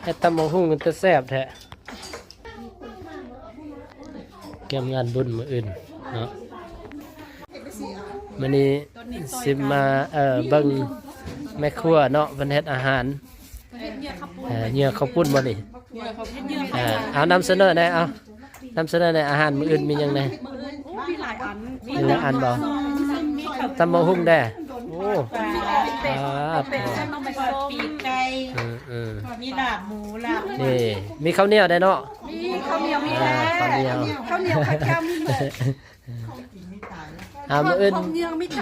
ເຮັດຕຳບັກຫຸ່ງເປັນຕາແຊບແທ້ ກຽມງານບຸນມື້ອື່ນເນາະ. ມື້ນີ້ຊິມາ ເອີ ເບິ່ງແມ່ຄົວເນາະ ເພິ່ນເຮັດອາຫານ ເອີ ເຫຍື່ອເຂົ້າປຸ້ນບໍ່ນີ້? ເອີ ເອົານຳສະເໜີແດ່ ເອົານຳສະເໜີແດ່ ອາຫານມື້ອື່ນມີຫຍັງແດ່? ມີຫຼາຍອັນ ມີຫຼາຍອັນບໍ່? ຕຳບັກຫຸ່ງແດ່ ໂອ້ ປາດ ເປັນໜໍ່ໄມ້ສົ້ມ ເອີ ມີລາບໝູ ລາບ ນີ້ ມີເຂົ້າໜຽວແດ່ເນາະ? ມີເຂົ້າໜຽວ ມີແລ້ວ ເຂົ້າໜຽວ ເຂົ້າໜຽວ ເຂົ້າເຈົ້າມີໝົດ. ອ່າ ມື້ອື່ນ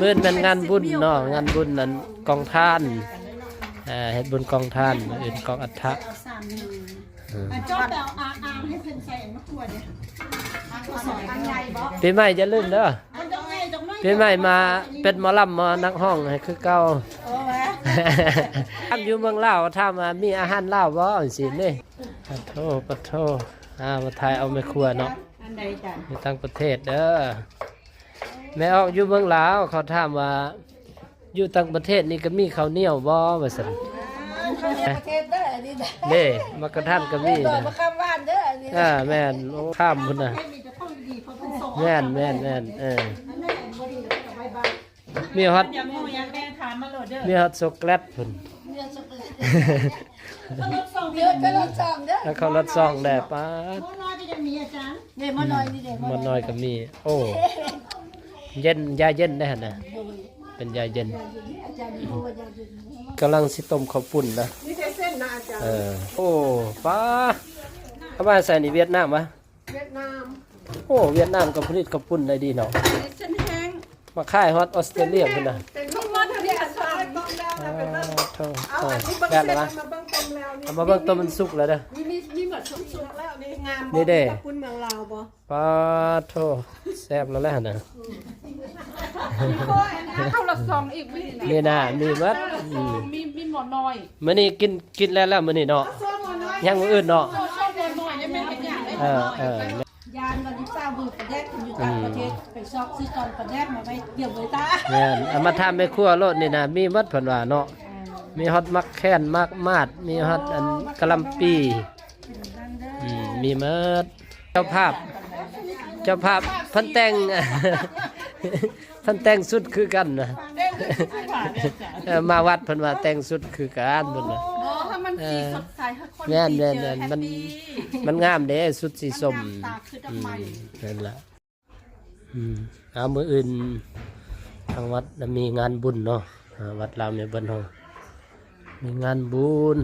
ມື້ອື່ນແມ່ນງານບຸນເນາະ ງານບຸນອັນກອງທານ ເຮັດບຸນກອງທານ ມື້ອື່ນກອງອັດຖະ. ເຈົ້າໄປເອົາອ່າງໆໃຫ້ເພິ່ນໃສ່ມາຄົວເດ້. ປີໃໝ່ຢ່າລືມເດີ ປີໃໝ່ມາເປັນໝໍລຳ ໝໍນັກຮ້ອງໃຫ້ຄືເກົ່າ. ຖາມຢູ່ເມືອງລາວ ຖາມວ່າມີອາຫານລາວບໍ່ ຈັ່ງຊີ້ເດ້. ປະໂທ ປະໂທ ອ່າ ມາຖ່າຍເອົາແມ່ຄົວເນາະ ຢູ່ຕ່າງປະເທດເດີ. ແມ່ອອກຢູ່ເມືອງລາວ ເຂົາຖາມວ່າ ຢູ່ຕ່າງປະເທດນີ້ກໍມີເຂົ້າໜຽວບໍ່ ວ່າຊັ້ນ. ເດ້ ໝາກກະທັນກໍມີ ເອີ ແມ່ນ ໂອ້ ຂ້າມພຸ້ນນະ. ແມ່ນ ແມ່ນ ແມ່ນ ເອີ ມີຮອດ ມີຮອດຊັອກໂກແລັດພຸ້ນ. ເຂົ້າລົດຊ່ອງເດີ ເຂົ້າລົດຊ່ອງແດ່ ປາດ. ໝໍນ້ອຍກໍຍັງມີ ອາຈານ ນີ້ໝໍນ້ອຍນີ້ເດ້ ໝໍນ້ອຍກໍມີ. ໂອ້ ເຢັນ ຢາເຢັນໄດ້ຫັ້ນນະ ເປັນຢາເຢັນ. ກຳລັງຊິຕົ້ມເຂົ້າປຸ້ນນະ ມີແຕ່ເສັ້ນນະອາຈານ. ເອີ ໂອ້ ປາ ເອົາມາໃສ່ນີ້ ຫວຽດນາມຫວາ? ຫວຽດນາມ. ໂອ້ ຫວຽດນາມກໍຜະລິດເຂົ້າປຸ້ນໄດ້ດີເນາະ ມາຂາຍຮອດອອສເຕຣເລຍພຸ້ນນະ. ເອົາມາເບິ່ງເສັ້ນ ເອົາມາເບິ່ງໂຕມັນສຸກແລ້ວເດີ. ມີ ມີໝົດສຸກແລ້ວນີ້ ງາມ ນີ້ເດ້ ເຂົ້າປຸ້ນເມືອງລາວບໍ່? ປາໂທ ແຊບແລ້ວແຫຼະຫັ້ນນະ. ເຂົ້າລັດຊ່ອງອີກມື້ນີ້ນະ ມີນະ ມີໝົດ ມີ ມີໝໍນ້ອຍ. ມື້ນີ້ກິນ ກິນແລ້ວແຫຼະມື້ນີ້ເນາະ ຍັງມື້ອື່ນເນາະ. ເອີ ເອີ ຢ້ານວ່າລູກສາວເບິ່ງປາແດກຢູ່ຕ່າງປະເທດ ໄປຊອກຊື້ຕອນປາແດກມາໄວ້ ດຽວໄວ້ຖ້າ. ແມ່ນ ເອົາມາຖາມແມ່ຄົວໂລດນີ້ນະ ມີໝົດເພິ່ນວ່າເນາະ. ມີຮອດໝາກແຄນ ໝາກມາດ ມີຮອດອັນກະຫຼ່ຳປີ ອືມ ມີໝົດ. ເຈົ້າພາບ ເຈົ້າພາບເພິ່ນແຕ່ງ ເພິ່ນແຕ່ງຊຸດຄືກັນນະ. ເອີ ມາວັດເພິ່ນວ່າແຕ່ງຊຸດຄືກັນພຸ້ນນະ. ແມ່ນໆໆ ມັນ ມັນງາມເດ້ ຊຸດສີສົ້ມ. ອືມ ນັ້ນລະ. ອືມ ເອົາ ມື້ອື່ນທາງວັດລະມີງານບຸນເນາະ ອາ ວັດລາວແມ່ເບິນເຮົາມີງານບຸນ.